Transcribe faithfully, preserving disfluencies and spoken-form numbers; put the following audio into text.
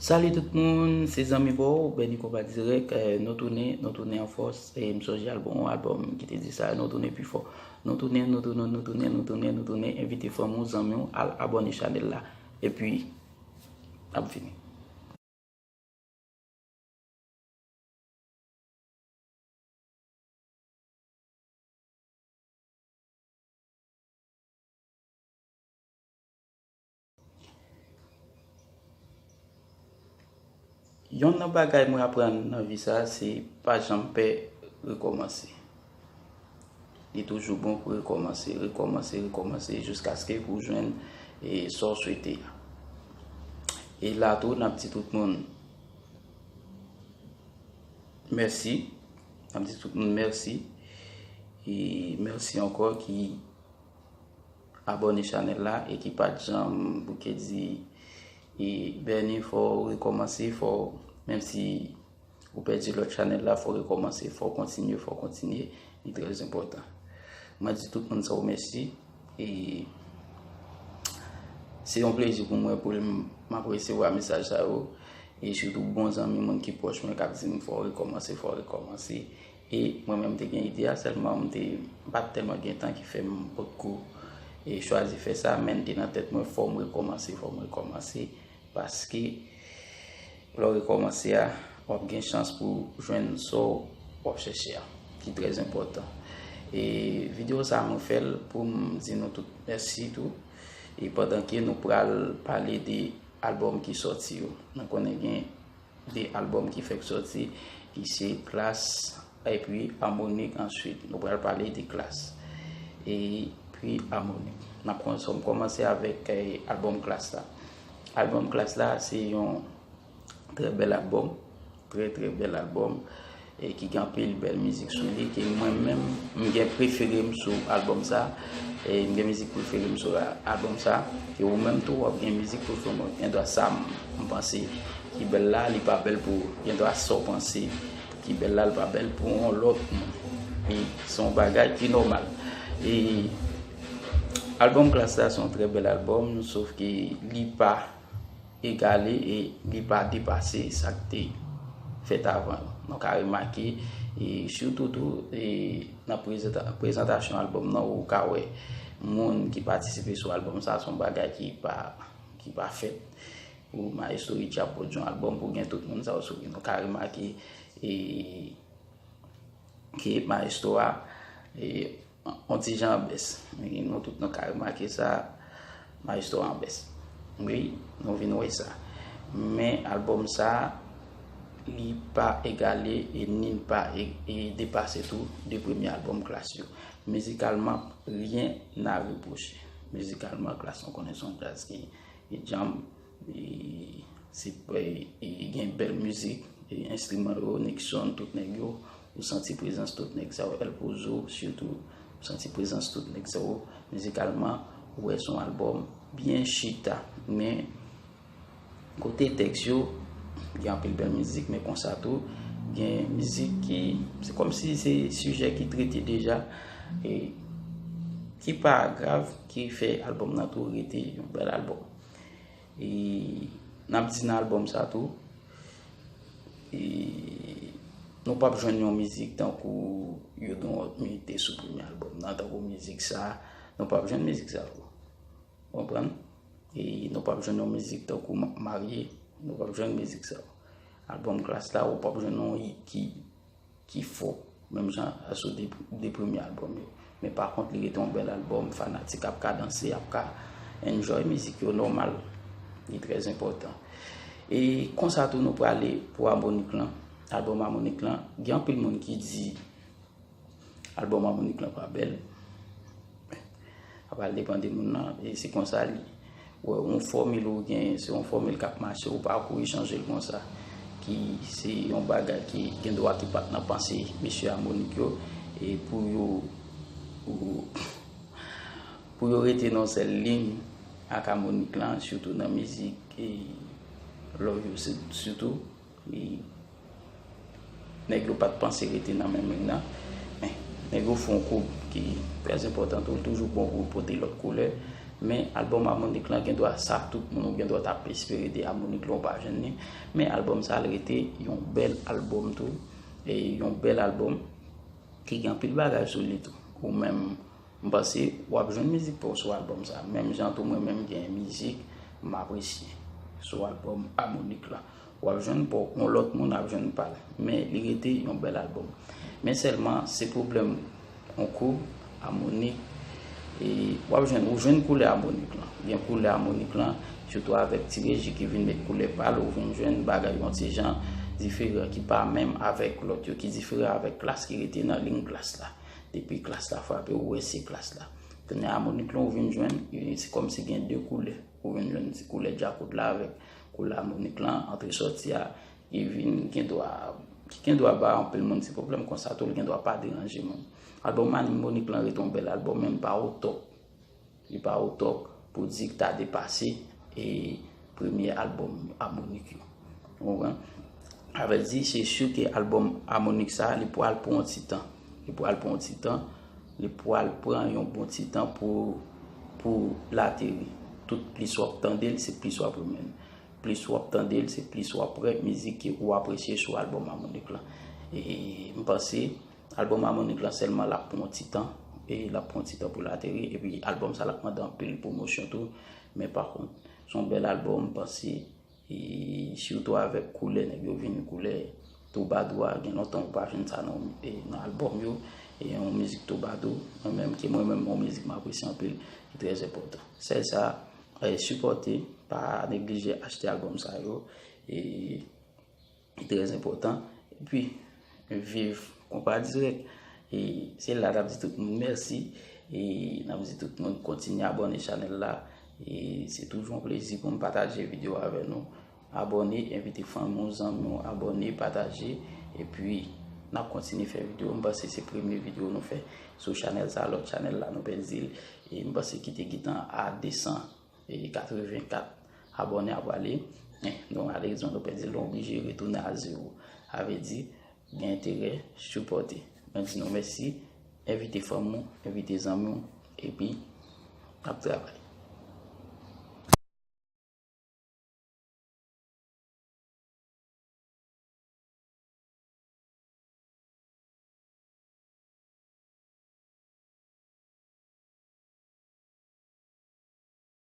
Salut tout moun, se zanmi pa w, Benny Konpa Dirèk. Eh, nou tounen, nou tounen an fòs. E m sonje albòm, yon albòm ki te di sa, nou tounen pi fò. Nou tounen, nou tounen, nou tounen, nou tounen, nou tounen. Envite fanmi w, zanmi w, al abòne chanèl la. Epi, n ap vini. Yonn nan bagay mwen aprann nan vi sa, se pa janm pè rekòmanse. Li toujou bon pou rekòmanse, rekòmanse, rekòmanse jiskaske pou w jwenn, e, sa w swete a. E la tou, n ap di tout moun mèsi. N ap di tout moun mèsi. E mèsi ankò ki abòne chanèl la e ki pa t janm bouke di, e, Benny, fò w rekòmanse, fò w, menm si ou pèdi lòt chanèl la, fò w rekòmanse, fò w kontinye, fò w kontinye. Li trè enpòtan. Mwen di tout moun sa yo mèsi. E se yon plezi pou mwen pou m ap resevwa mesaj sa yo. E sitou bon zanmi, moun ki pwòch mwen k ap di m fò w rekòmanse, fò w rekòmanse. E mwen menm m te gen ide a, sèlman m te, m pa t tèlman gen tan ki fè m potko, e, chwazi fè sa, men l te nan tèt mwen fò m rekòmanse, fò m rekòmanse. Paske lè w rekòmanse a, w ap gen chans pou w jwenn sa w ap chèche a, ki trè enpòtan. E videyo sa a, mwen fè l pou m di nou tout mèsi tou. E pandan ke nou pral pale de albòm ki sòti yo, nou konnen gen de albòm ki fèk sòti, ki se Klass epi Harmonik answit. Nou pral pale de Klass epi Harmonik. N ap kòm-, kòmanse avèk, eh, albòm Klass la. Albòm Klass la, se yon trè bèl albòm, trè, trè bèl albòm, e ki gen anpil bèl mizik sou li, ke mwen menm, m gen prefere m sou albòm sa, e m gen mizik prefere m sou a-, albòm sa, ke ou menm tou, w ap gen mizik prefere w. Gen dwa sa m, m panse ki bèl la, li pa bèl pou ou. Gen dwa sa w panse ki bèl la, li pa bèl pou yon lòt moun. E se yon bagay ki nòmal. E albòm Klass la, se yon trè bèl albòm, sof ke li pa egale e li pa depase sa k te fèt avan yo. Nou ka remake, e sitou tou, e nan prezanta-, prezantasyon albòm nan, ou ka wè moun ki patisipe sou albòm sa, se yon bagay ki pa, ki pa fèt. Pou Maestro Richie ap pwodui yon albòm, pou gen tout moun sa yo sou li. Nou ka remake, e ke Maestro a, e, yon ti jan an bès. E nou tout nou ka remake sa, Maestro a an bès. Wi, nou vin wè sa. Men albòm sa, li pa egale e ni l pa e, e depase tou de premye albòm Klass yo. Mizikalman, rien à reprocher. Mizikalman, Klass, nou konnen se yon djaz ki, ki djanm, e se, e, e gen bèl mizik, e enstriman yo, Nixon, tout nèg yo, ou santi prezans tout nèg sa yo, El Pozo, sitou, ou santi prezans tout nèg sa yo. Mizikalman, ou wè se yon albòm byen chita, men kote tèks yo, gen anpil bèl mizik, men konsa tou, gen mizik ki, se kòmsi se sijè ki trete deja, e ki pa grav, ki fè albòm nan tou rete yon bèl albòm. E n ap di nan albòm sa tou, e nou p ap jwenn yon mizik tankou You Don't Want Me te sou premye albòm nan, tankou mizik sa, nou p ap jwenn mizik sa tou. Ou konprann? E nou p ap jwenn yon mizik tankou M ap Marye, nou p ap jwenn mizik sa. Albòm Klass la, ou p ap jwenn yon hit ki, ki fò, menm jan asou de, de premye albòm yo. Men pa kont, li rete yon bèl albòm, fanatik ap ka danse, ap ka enjoy mizik yo nòmal. Li trè enpòtan. E konsa tou nou prale pou Harmonik lan. Albòm Harmonik lan, gen anpil moun ki di albòm Harmonik lan pa bèl. Sa pral depann de moun nan, e se konsa li. Wè, yon fòmil ou gen, se yon fòmil k ap mache, ou pa kouri chanje l konsa. Ki se yon bagay ki gen dwa ki pa t nan panse mesye Harmonik yo, e pou yo, pou, pou yo rete nan yon sèl liy ak Harmonik lan, sitou nan mizik, e love yo, se, sitou. E nèg yo pa t panse rete nan menm liy nan. Men, nèg yo fè yon koub ki trè enpòtan tou, toujou bon pou pote lòt koulè. Men albòm Harmonik lan gen dwa sa tout moun ou gen dwa t ap espere de Harmonik lan ou pa jwenn li. Men albòm sa l rete yon bèl albòm tou. E yon bèl albòm ki gen anpil bagay sou li tou. Ou menm, m panse w ap jwenn mizik pa w sou albòm sa. Menm jan tou mwen menm gen mizik m apresye sou albòm Harmonik lan. W ap jwenn pa w, yon lòt moun ap jwenn pa l. Men li rete yon bèl albòm. Men sèlman se pwoblèm yon koub, Harmonik, e w ap jwenn, ou jwenn koulè Harmonik lan. Gen koulè Harmonik lan, sitou avèk Ti Reji ki vin met koulè pa l, ou vin jwenn bagay yon ti jan diferan ki pa menm avèk lòt yo, ki diferan avèk Klass ki rete nan liy Klass la. Depi Klass la frape, ou wè se Klass la. Kounye a Harmonik lan ou vin jwenn, e se kòmsi gen de koulè. Ou vin jwenn ti koulè djakout la avèk koulè Harmonik lan, antre sòti a, ki vin gen dwa, ki gen dwa ba anpil moun ti pwoblèm konsa tou, li gen dwa pa deranje moun. Albòm Harmonik lan rete yon bèl albòm, men li pa o top. Li pa o top pou di k ta depase e premye albòm Harmonik yo. Ou konprann? Sa vle di, se si ke albòm Harmonik sa, li pral pran yon ti tan. Li pral pran yon ti tan. Li pral pran yon bon ti tan pou, pou l ateri. Tout plis w ap tande l, se plis w ap renmen l. Plis w ap tande l, se plis w ap wè mizik ke ou apresye sou albòm Harmonik lan. E m panse albòm Harmonik lan sèlman l ap pran yon ti tan. E l ap pran yon ti tan pou l ateri. Epi albòm sa l ap mande anpil pwomosyon tou. Men pa kont, se yon bèl albòm, m panse, e sitou avèk koulè nèg yo vin, koulè twoubadou a, gen lontan ou pa jwenn sa nan, e, nan albòm yo. E yon mizik twoubadou, mwen menm, ke mwen menm, yon mizik m apresye anpil, ki trè enpòtan. Sèl sa, e, sipòte, pa neglije achte albòm sa yo. E li trè enpòtan. Epi, viv Konpa Dirèk. E se la n ap di tout moun mèsi. E n ap di tout moun kontinye abòne chanèl la. E se toujou yon plezi pou m pataje videyo avè nou. Abòne, envite fanmi w, zanmi w, abòne, pataje. Epi, n ap kontinye fè videyo. M panse se premye videyo nou fè sou chanèl sa, lòt chanèl la nou pèdi l. E m panse ki te gentan a de san e katrevenkat abòne ap ale. Men, nou malerezman, nou pèdi l, nou oblije retounen a zewo. Sa vle di, gen enterè, sipòte. Mwen di nou mèsi, envite fanmi w, envite zanmi w, epi n ap travay.